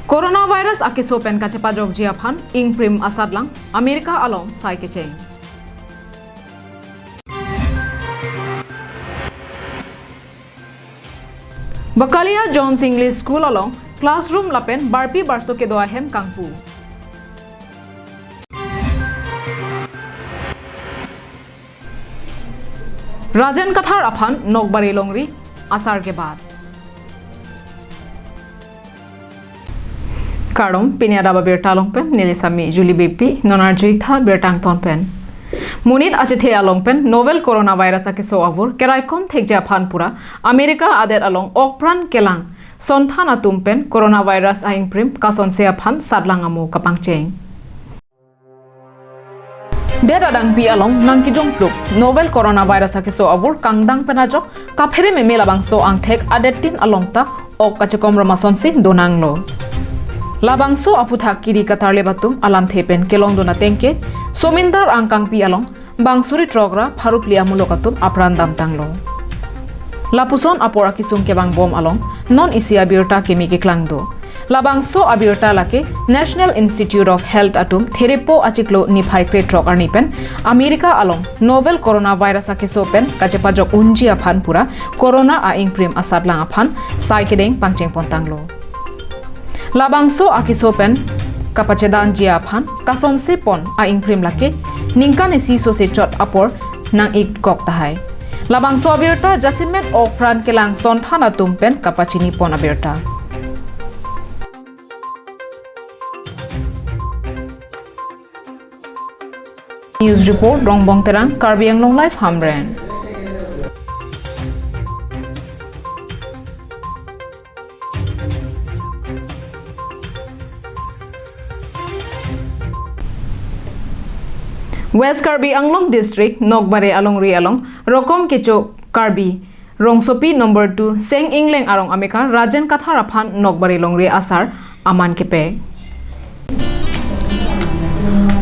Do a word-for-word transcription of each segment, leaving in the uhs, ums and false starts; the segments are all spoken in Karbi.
Coronavirus akeso pen kachepajokji aphan ingprim asatlang America along sai kecheng. Bakalia Jones English School along classroom lapen barpi barso kedo ahem kangpu. Rajen Kathar aphan Nokbari longri asar kebat. Kardom, pini adap abirta along pen neli Sami Julie Beypi, non arju-ik tha birta angton pen. Monit achethe along pen novel coronavirus akeso avur keraikom thekji aphan pura America adet along okpran kelang sonthan atum pen coronavirus a-ingprim kasonse aphan satlang amo kapangcheng. Det adangpi along nangkejongpluk novel coronavirus akeso avur kangdang pen ajok kaphere meme labangso angthek adettin along ta ok kachekom rom asonsi donanglo. Labangso aphuthak kiri katarlep atum alamthe pen kelongdun ateng ke Somindar angkangpi along bang suri throk ra pharo phli amuluk atum apran damtanglo. Lapuson apor akesung kevangbom along non isi abirta keme keklang do. Labangso abirta lake National Institute of Health atum therepo achiklo niphai krethrok arni pen America along novel coronavirus akeso pen kachepajok unji aphan pura corona a-ingprim asatlang aphan sai kedeng pangcheng pontanglo. Labangso akeso pen kapachedanji aphan kasonse pon a-ingprim lake ningkan isi sose chot apor nang-ikkok tahai. Labangso abirta jasemet okpran kelang sonthan atum pen kapachini pon abirta. News report, Rongbong Terang, Karbi Anglong Live, Hamren. West Karbi Anglong District, Nokbari alongri along Rokom Kecho Karbi Rongsopi number two Seng Ingleng arong amekar Rajen Kathar aphan Nokbari longri asar aman kepek.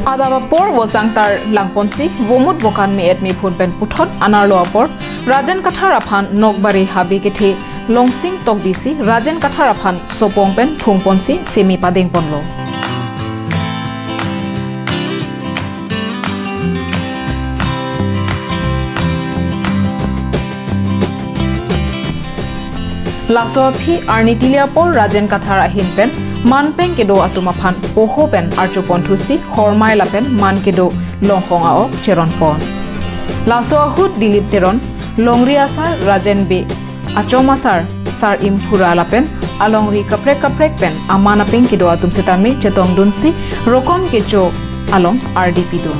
Adap apor vosang tarlangponsi vomut vokan me-et mephun pen puthot anerlo apor Rajen Kathar aphan Nokbari habe kethe longsing tokdisi Rajen Kathar aphan sopong pen thungponsi semi padengponlo. Laso aphi arni tili apor Rajen Kathar ahin pen manpeng kedo atum aphan poho pen archupon thusi hormai lapen man kedo longkong a-ok cheronpon. Laso ahut Dilip Teron, longri asar Rajen Bey, achom asar Sar Imphura lapen alongri kaprek kaprek pen aman apeng kedo atum setame chetongdunsi Rokom Kecho along ardi pidun.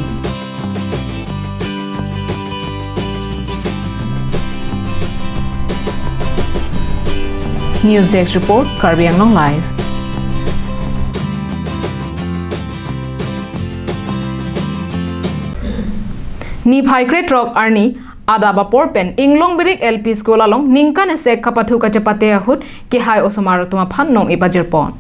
News Desk Report, Karbi Anglong Live. Niphai krethrok arni adap apor pen Inglongbirik L P School along ningkan isi kapathu kachepate ahut kehai osomar atum aphan nong-e pajirpon.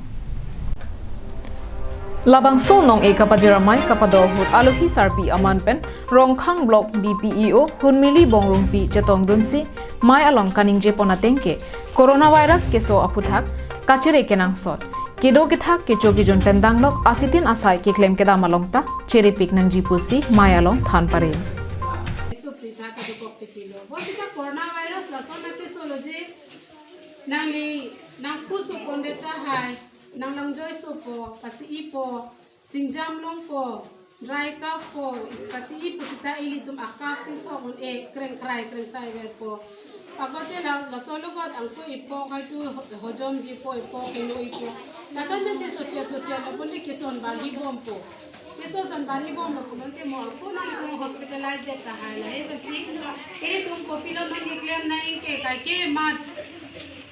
Labangso nong-e kapajir amei kapado ahut alohi sarpi aman pen Rongkhang Block B P E O Hunmili Bongrungpi chetongdunsi mei along kaningjepon ateng ke coronavirus keso aphuthak kachere kenangsot, kedo kethak kecho kejun pen danglok asitin asai keklem kedam along ta cherepik nangji pusi mei along than pare. Isu pritha kadokok tikilo. Bo sita coronavirus lason akesoloji nangli nangkusu pondet tahai, nanglongjoi supo, pasi ipo, singjam longpo, dry cough po, pasi ipo sita ilitum a-cough chingthok un-e krengkrai krengkrai verpo. Agote la laso logot angko ipo kaitu ho-, hojomjipo ipo keno ipo. Lason mesi soche soche lo puli keson barhibompo. Keso son barhibomlo pulote mo angko nangtum hospitalize det tahai lahai pensi. Ilitum kopilo nangkeklem nangke kaike mat.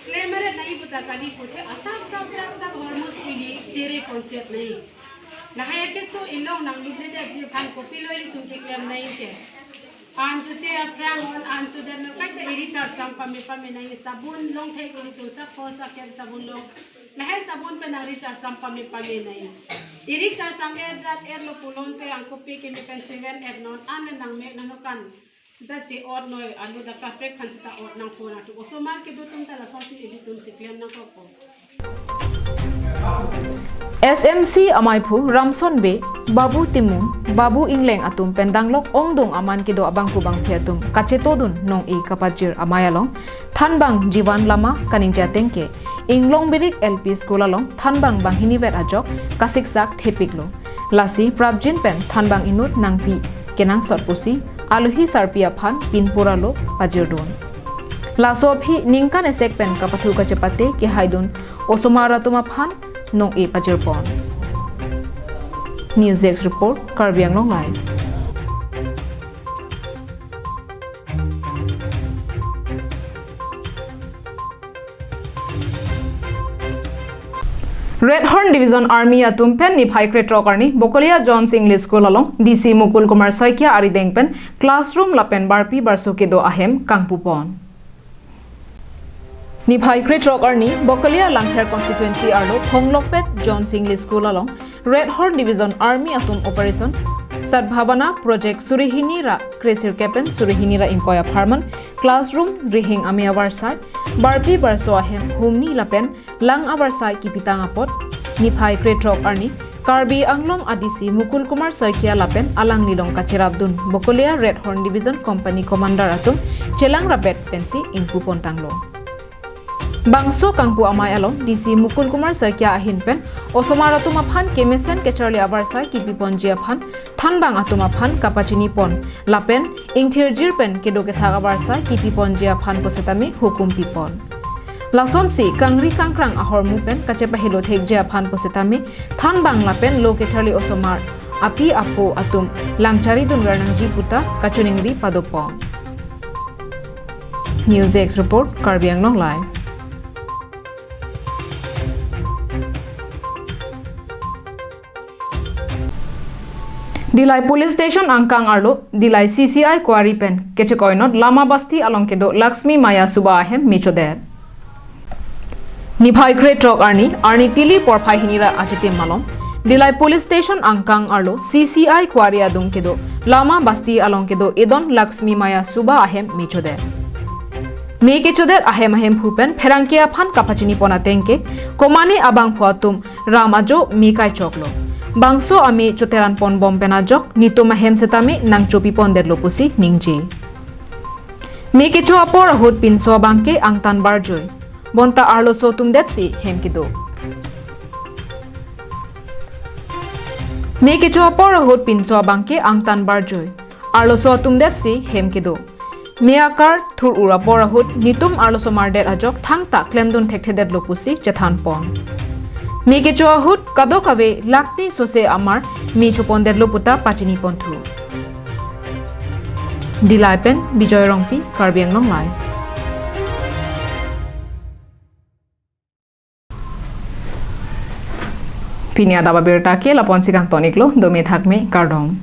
Klem meret nangji puta kali pute asap sap sap sap hormos ili chere ponchet nangji. Lahai akeso ilong nanglutledetji aphan kopilo ilitum keklem nangke. An choche aphrang on an chodet no kaita iri charsam pame pame nangji sabun longthek ilitum sapho sakep sabun long. Lahai sabun pen iri charsam pame pame nangji. Iri charsam et jat etlo pulote angkopi keme pen cheven et non an le nangmek nangnokan. Sita che-ot noi, alu dak kaprek aphan sita ot nangpo natu. Osomar kedo atum ta lasonsi ilitum cheklem nangkokpo. S M C amaiphu Ramson Bey, Babu Timung, Babu Ingleng atum pen danglok ongdung aman kedo abangphu bangphi atum kachetodun nong-e kapajir amei along thanbang Jivan Lama kaningje ateng ke Inglongbirik L P School along thanbang banghinivet ajok kasiksak thepiklo. Lasi prapjin pen thanbang inut nangpi kenangsot pusi aluhi sarpi aphan pinpura lo pajirdun. Laso aphi ningkan esek pen kapathu kachepate kehaidun osomar atum aphan nong-e pajirpon. News Desk Report, Karbi Anglong Live. Red Horn Division Army atum pen niphai krethrok arni Bokolia John's English School along D C Mukul Kumar Saikia arideng pen classroom lapen barpi barso kedo ahem kangpupon. Niphai krethrok arni Bokolia Langpher constituency arlo Thonglokpet John's English School along Red Horn Division Army atum Operation Sadbhavana Project suri hini ra kresirkep pen suri hini ra ingkoi apharman classroom rihing ame avarsai barpi barso ahem humni lapen lang avarsai kipitang apot niphai krethrok arni Karbi Anglong a D C Mukul Kumar Saikia lapen alangli along kacherapdun Bokolia Red Horn Division Company Commander atum chelang rapet pensi ingpupon tanglo. Bangso kangpu amei along D C Mukul Kumar Saikia ahin pen osomar atum aphan kemesen kecharli avarsai kipiponji aphan thanbang atum aphan kapachinipon lapen ingthirjir pen kedo kethak avarsai kipiponji aphan pusitame hukum pipon. Lasonsi kangri kangkrang ahormu pen kachepahelo thekji aphan pusitame thanbang lapen lo kecharli osomar api apo atum langcharidun vernangji puta kachiningri padopon. News Desk Report, Karbi Anglong Live. Dillai Police Station angkang arlo Dillai C C I Quarry pen kechekoinot Lama Basti along kedo Laxmi Maya Suba ahem mechodet. Niphai krethrok arni, arni tili porphai hini ra achitim malom, Dillai Police Station angkang arlo C C I Quarry adung kedo Lama Basti along kedo edon Laxmi Maya Suba ahem mechodet. Me kechodet ahem ahemphu pen pherangke aphan kapachinipon ateng ke komane abangphu atum ram ajo me kaichoklo. Bangso ame choteranpon bom pen ajok netum ahem setame nangchopipondetlo pusi ningje. Me kecho apor ahut pinso abangke angtan barjoi. Bonta arloso atum detsi hem kedo. Me kecho apor ahut pinso abangke angtan barjoi. Arloso atum detsi hem kedo. Me akar thur-ur apor ahut netum arloso mardet ajok thangta klemdun thekthedetlo pusi chethanpon. Me kecho ahut kadokave lakni sose amar me chopondetlo puta pachiniponthu. Dillai pen Bijoy Rongpi, Karbi Anglong Live. Pini adap abirta ke lapu-ansi kangton-iklo, dome thakme, kardom.